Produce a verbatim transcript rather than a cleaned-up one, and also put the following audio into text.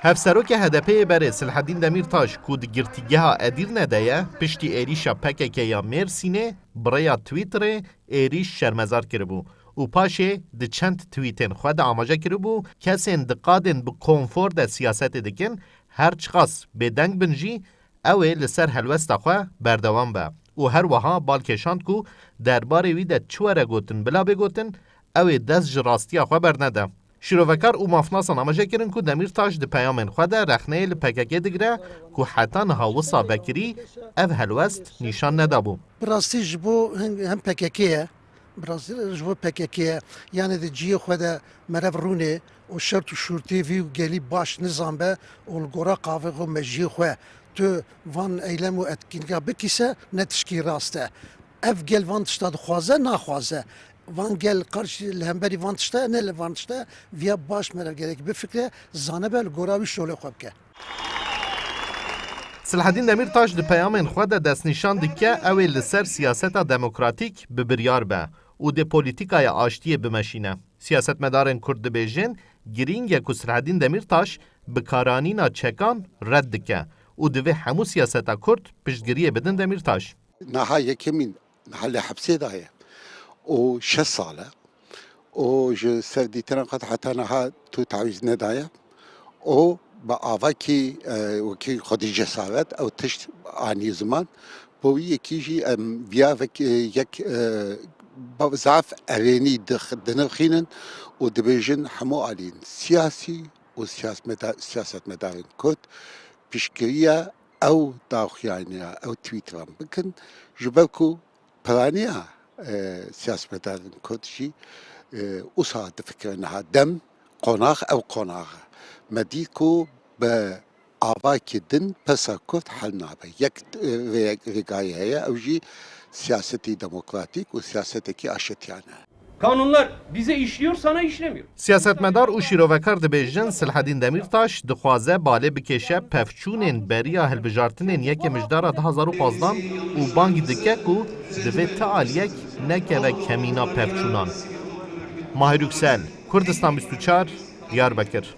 Hevserokê H D P'ê berê Silhedîn Demîrtaş ku di girtîgeha Edîrne de ye, piştî êrîşa P K K ya Mêrsînê bi rêya Twitterê êrîş şermezar kiribû û paşê di çend twîtên xwe de amaje kiribû, kesên di qadên bi konfor de siyasetê dikin, her çiqas bêdeng bin jî, ew ê li ser helwesta xwe berdewam be û her wiha bal kêşand ku derbarê wî de çi were gotin bila bê gotin, ew ê dest ji rastiya xwe bernede. Şîrovekar û mafnasan amaje kirin ku Demîrtaş di peyamên xwe de rexneyê li P K K digire ku heta niha wisa vekirî ev helwest nîşan nedabû. Bi rastî ji bo hem, hem P K K ye, bi rastî ji bo P K K ye. Yanê di cihê xwe de merev rûnê û şert û şûrtê vî û gelî baş nizanbe û li gora qavê xwe mejiyê xwe tu van eylem û etkinliga bikî se ne tişkî rast e. Ev gel van tişta dixwaze, naxwaze. Van gel qarşî li hemberî van tişta, ne li van tişta, viya baş merev gerek bifikre, zanibe li gora wî şolê xwe bike. Silhedîn Demîrtaş di peyamên xwe de destnîşan dike, ew ê li ser siyaseta demokratîk bi biryar be û dê polîtîkaya aştiyê bimeşîne. Siyasetmedarên Kurd dibêjin, girîng e ku Silhedîn Demîrtaş bikaranîna çekan red dike û divê hemû siyaseta Kurd piştgiriyê bidin Demîrtaş. Niha yekemîn niha li hepsê daye. O şeş sal e. O ji ser dîtina xwe heta niha tu tawîz nedaye. O bi avakî, e, wekî xwedî cesaret ew tişt anî ziman. Bo wî yekî jî em viya vek-, e, yek, e, ba-, zaf erênî dix-, dinirxînin û dibêjin hemû aliyên siyasî û siyasmeda-, siyasetmedarên Kurd piştgiriya ew daxuyaniya, ew twîtran bikin, ji ber ku piraniya, e, siyasetmedarên Kurd jî, e, wisa difikire niha dem, qonax ew qonax e. Me dî ku bi avakî din pirsa Kurd hel nabe. Yek, e, rê-, rêgayî heye, ew jî siyasetî demokratîk û siyasetekî aşitiyane. Kanunlar bize işliyor, sana işlemiyor. Siyasetmedar û şîrovekar dibêjin, Silhedîn Demîrtaş dixwaze balê bikêşe pevçûnên beriya hilbijartinên yekê Mijdara du hazar û pazdan û bang dike ku divê ti aliyek nekeve kemîna pevçûnan. Mahir Yüksel, Kurdistan bîst û çar, Diyarbekir.